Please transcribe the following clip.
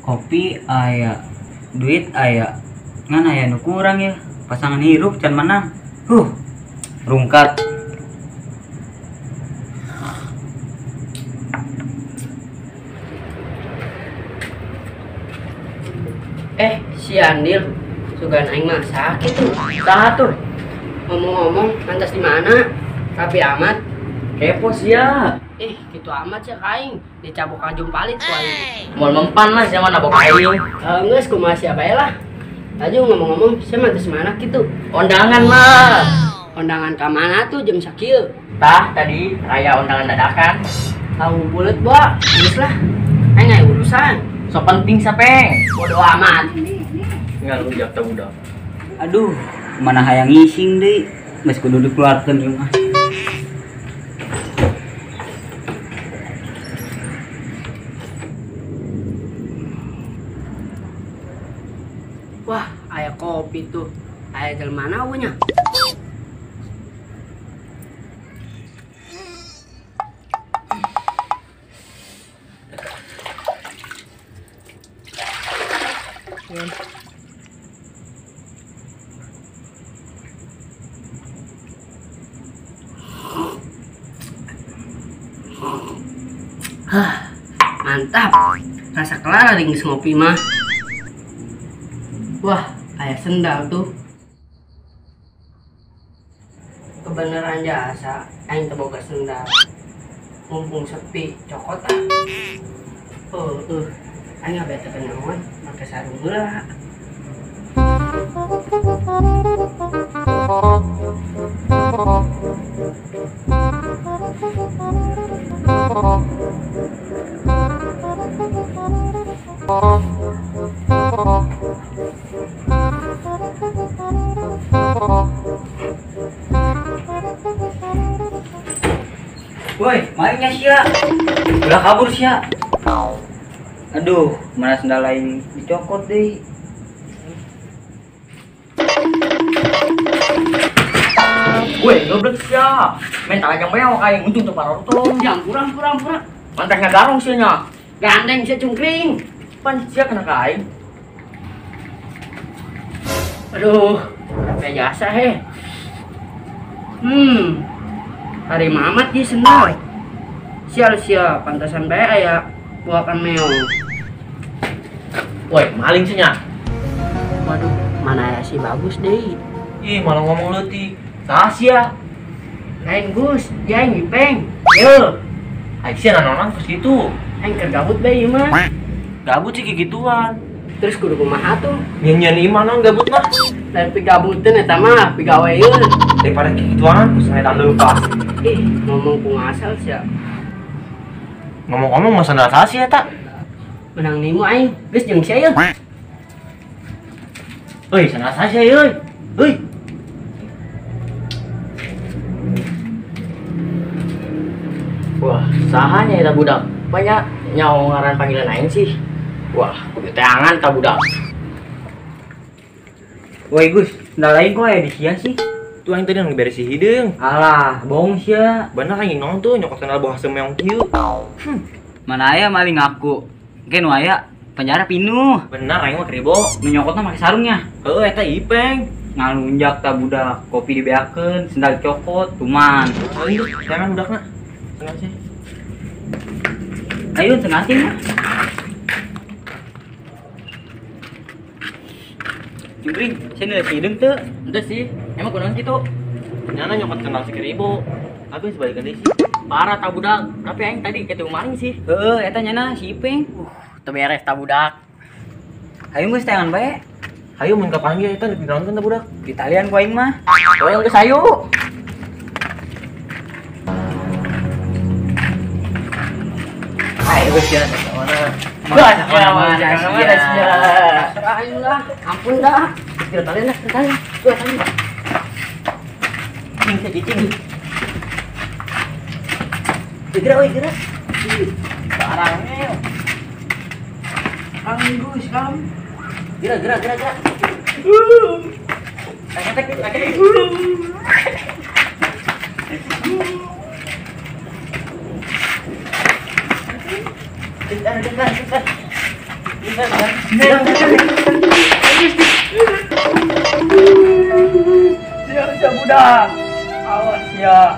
Kopi aya, duit aya, ngan aya nu kurang ya. Pasangan hirup can menang. Rungkat. Si Andil, sugan aing mah sakit tuh. Saha tuh? Ngomong-ngomong, mantas di mana? Rapi amat. Kepo sia. Gitu amat sih aing, dicabok kajung palit ku aing. Moal mempan lah sia mah nabok aing. Geus kumaha sia bae lah. Laju ngomong-ngomong, sia mantas mana kitu? Undangan lah. Undangan ka mana tuh jam sakieu? Tah tadi raya undangan dadakan. Tahu bulet boa, geus lah. Aing aya urusan. So penting sapeng. Bodo amat. Tinggal lu jatah budak. Aduh, mana hayang ngising deui. Geus kudu dikeluarkeun ieu mah. Wah, aya kopi tuh. Aya jelema mana nya? Hah, mantap. Rasa kelar geus ngopi mah. Wah, aya sendal tuh. Kebenaran jasa, aing teu boga sendal. Mumpung sepi, cokot ah. Aing bete kenaon, make sarung heula. Woi, malingnya sia. Udah kabur sia. Aduh, mana sendal lain dicokot deh. Woi, goblok sia. Mental aja meong aing untung teu parortong. Yang kurang. Mantek ngagarong sia nya. Gandeng sia cungkring. Pan sia kena ka aing. Aduh, kayak jasa he. Hari mamat di sendal. Sial-sial, pantasan bae aya buakan meong. Woi, maling sia nya. Waduh, mana ya si bagus deh. Ih, malah ngomong leutik. Saha sia? Lain Gus, dia aing Ipeng. Yo. Aing sia nanonan terus gitu. Aing keur gabut bae ieu mah. Gabut sih kayak gituan. Terus kudu kumaha tuh? Nyanyian imah naon gabut mah. Lain pigabuteun eta mah, pigaweeun. Daripada kayak gituan, ku saetan leupas. Ih, ngomong ku ngasal sia. Ngomong-ngomong mah sandal saha sia eta? Menang nimu aing, geus jeung sia yeuh. Euy, sandal saha sia euy? Euy. Wah, sahanya eta budak. Banyak nyaho ngaran panggilan aing sih. Wah, kudu teangan ka budak. Woi Gus, sendal lain kok aya di sia sih? Tuh aing tadi nang beres si hideung. Alah, bohong sia. Bener aing nong tuh nyokot sendal boh haseum meong kieu. Mana aya maling ngaku. Engke nu aya penjara pinuh. Bener aing mah kribo. Nu nyokotna make sarungnya. Heuh eta Ipeng. Ngalunjak ta budak, kopi dibeakeun, sendal cokot, tuman. Ayo, jangan budakna. Sendal sih. Ayo tengah sih mah. Cungkring, saya nilai hidung tuh. Ente sih, emang kunaon kitu? Nyana nyokot sendal si kribo. Tapi sebaliknya deui sih. Parah ta budak, tapi aing tadi ketemu maling sih. Heeh, eta nyana si Ipeng. Teu beres ta budak. Hayu geus teangan bae. Hayu mun kapanggih eta dinaonkeun ta budak? Di talian ku aing mah. Hoyong geus hayu. Ayo geus sia mana? Mana sia? Serah aing lah, ampun dah. Kira talian lah, talian. Dua talian. Cing, cing. Gerak euy, gerak. Barangnya. Kang Gus, kam. Gerak. Tek. Bentar. Sia sia budak. Awas ya.